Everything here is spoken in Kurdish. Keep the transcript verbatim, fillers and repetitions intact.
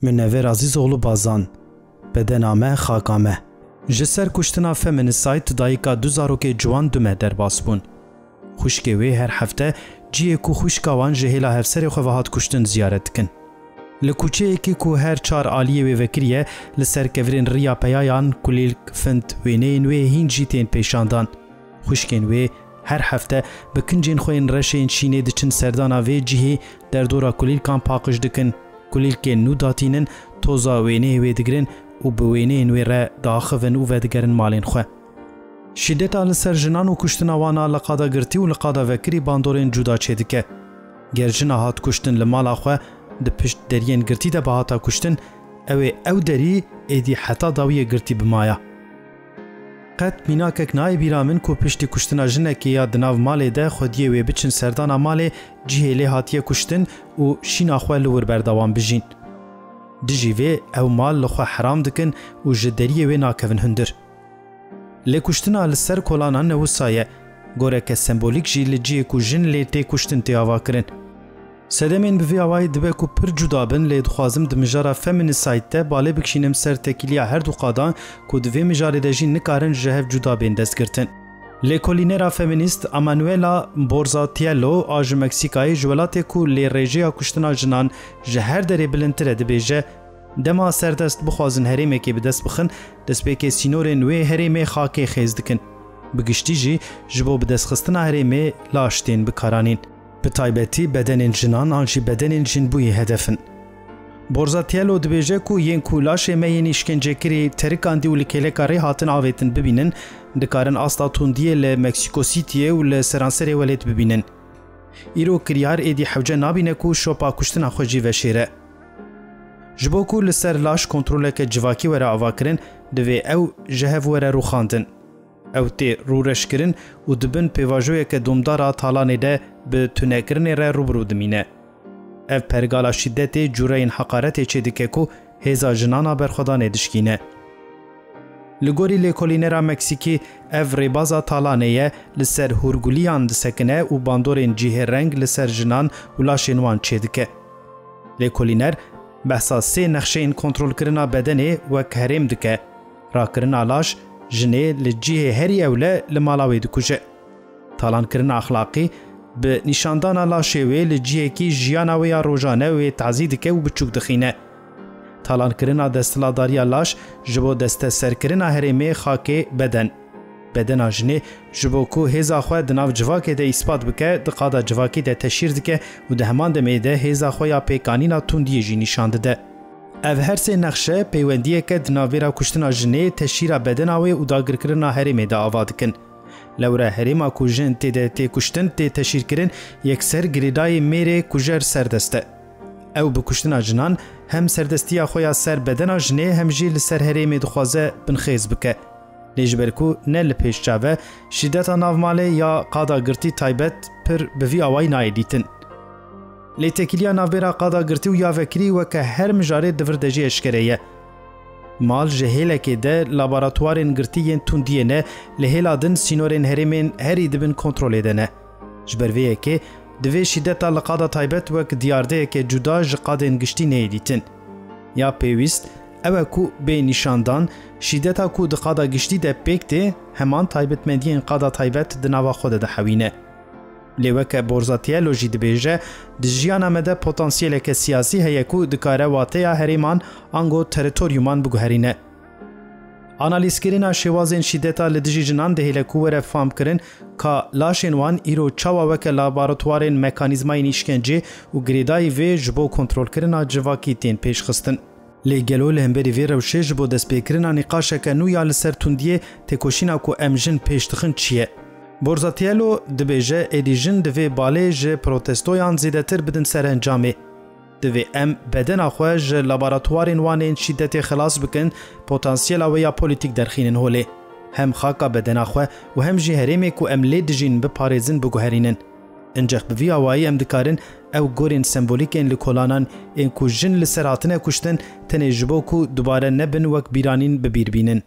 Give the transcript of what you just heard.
Minevêr Azîzoğlu Bazan, Bedena me, xaka me. Ji ser kuştina feminicide dayika du zarokê ciwan du me derbas bûn. Xwişkê wê her hefte cihê ku xwişka wan ji hêla hevserê xwe ve hat kuştin ziyaret dikin. Li kuçeyekê ku her çar aliyê wê vekirî ye, li ser kevirên riya peyayan, kulîlk, find, wêneyên wê hîn jî tên pêşandan. Xwişkên wê her hefte bi kincên xwe yên reş ên şînê diçin serdana vê cihê, derdora kulîlkan paqij dikin, kulîlkên nû datînin, toza wêneyê wê digirin û bi wêneyên wê re diaxivin û vedigerin malên xwe. Şîdeta li ser jinan û kuştina wan a li qada girtî û li qada vekirî bandorên cuda çêdike. Ger jina hat kuştin li mala xwe di pişt deriyên girtî de bihata kuştin, ew ê ew derî êdî heta dawiyê girtî bimaya. Qet mînakek nayê bîra min ku piştî kuştina jinekê ya di nav malê de xwediyê wê biçin serdana malê cihê lê hatiye kuştin û şîna xwe li wir berdewam bijîn. Dijî vê ew mal li xwe heram dikin û ji deriyê wê nakevin hundir. Lê kuştina li ser kolanan ne wisa ye. Goreke sembolîk jî li cihê ku jin lê tê kuştin tê avakirin. Sedemên bi vî awayî dibe ku pir cuda bin, lê dixwazim di mijara feminicide de balê bikişînim ser tekîliya her du qadan ku di vê mijarê de jî nikarin ji hev cuda bên destgirtin. Lêkolînera feminîst Amanuela Borzatiello a ji Meksîkayê ji welatê ku lê rêjeya kuştina jinan ji her derê bilindtir e dibêje, dema serdest bixwazin herêmekê bi dest bixin, destpêkê sînorên wê herêmê xakê xêz dikin. Bi giştî jî ji bo bidestxistina herêmê laş tên bikaranîn. Bi taybetî bedenên jinan an jî bedenên jinbûyî hedef in. Borzatiello dibêje ku yên ku laşê me yên îşkencekirî terikandî û li kêleka rê hatin avêtin bibînin, dikarin asta tundiyê li Mexico Cityê û li seranserê welêt bibînin. Îro kiryar êdî hewce nabîne ku şopa kuştina xwe jî veşêre. Ji bo ku li ser laş kontroleke civakî were avakirin, divê ew ji hev were rûxandin. Ew tê rûreşkirin û di bin pêvajoyeke domdar a talanê de bi tunekirinê re rû bi rû dimîne. Ev pergala şîdetê cûreyên heqaretê çêdike ku hêza jinana berxwedanê dişkîne. Li gorî lêkolînera Meksîkî, ev rêbaza talanê ye, li ser hûrguliyan disekine û bandorên cihêreng li ser jinan û laşên wan çêdike. Lêkolîner behsa sê nexşeyên kontrolkirina bedenê wek herêm dike: rakirina laş, jinê li cihê herî ewle li mala wê dikuje. Talankirina exlaqî bi nîşandana laşê wê li cihekî jiyana wê ya rojane wê tazî dike û biçûk dixîne. Talankirina desthilatdariya laş ji bo desteserkirina herêmê, xakê, beden. Bedena jinê ji bo ku hêza xwe di nav civakê de îspat bike, di qada civakî de teşhîr dike û di heman demê de hêza xwe ya pêkanîna tundiyê jî nîşan dide. Ev her sê nexşe peywendiyeke di navbêra kuştina jinê, teşhîra bedena wê û dagirkirina herêmê de ava dikin. Lewre herêma ku jin tê de tê kuştin, tê teşhîrkirin, yekser girêdayî mêrê kujer serdest e. Ew bi kuştina jinan hem serdestiya xwe ya ser bedena jinê hem jî li ser herêmê dixwaze binxêz bike. Lê ji ber ku ne li pêş çav e, şîdeta navmalê ya qada girtî taybet pir bi vî awayî nayê dîtin. Lê têkiliya navbêra qada girtî û ya vekirî weke her mijarê di vir de jî eşkere ye. Mal ji hêlekê de laboratuwarên girtî yên tundiyê ne, li hêla din sînorên herêmên herî di bin kontrolê de ne. Ji ber vê yekê, divê şîdeta li qada taybet wek diyardeyeke cuda ji qadên giştî neyê dîtin. Ya pêwîst ew e ku bê nîşandan, şîdeta ku di qada giştî de pêk tê, heman taybetmendiyên qada taybet di nava xwe de dihewîne. Lê weke Borzatiello jî dibêje, di jiyana me de potansiyeleke siyasî heye ku dikare wateya herêman ango teritoryuman biguherîne. Analîzkirina şêwazên şîdeta li dijî jinan dihêle ku were famkirin ka laşên wan îro çawa weke laboratuwarên mekanîzmayên îşkencê û girêdayî vê ji bo kontrolkirina civakî tên pêşxistin. Lê gelo li hemberî vê rewşê ji bo destpêkirina nîqaşeke nû ya li ser tundiyê, têkoşîna ku em jin pêş dixin çi ye? Borzatiello dibêje, êdî jin divê balê ji protestoyan zêdetir bidin serencamê. Divê em bedena xwe ji laboratuwarên wan ên şîdetê xilas bikin, potansiyela wê ya polîtîk derxînin holê. Hem xaka bedena xwe û hem jî herêmê ku em lê dijîn biparêzin, biguherînin. Incex bi vî awayî em dikarin ew gorên sembolîk ên li kolanan ên ku jin li ser hatine kuştin, tenê ji bo ku dubare nebin wek bîranîn, bi bîr bînin.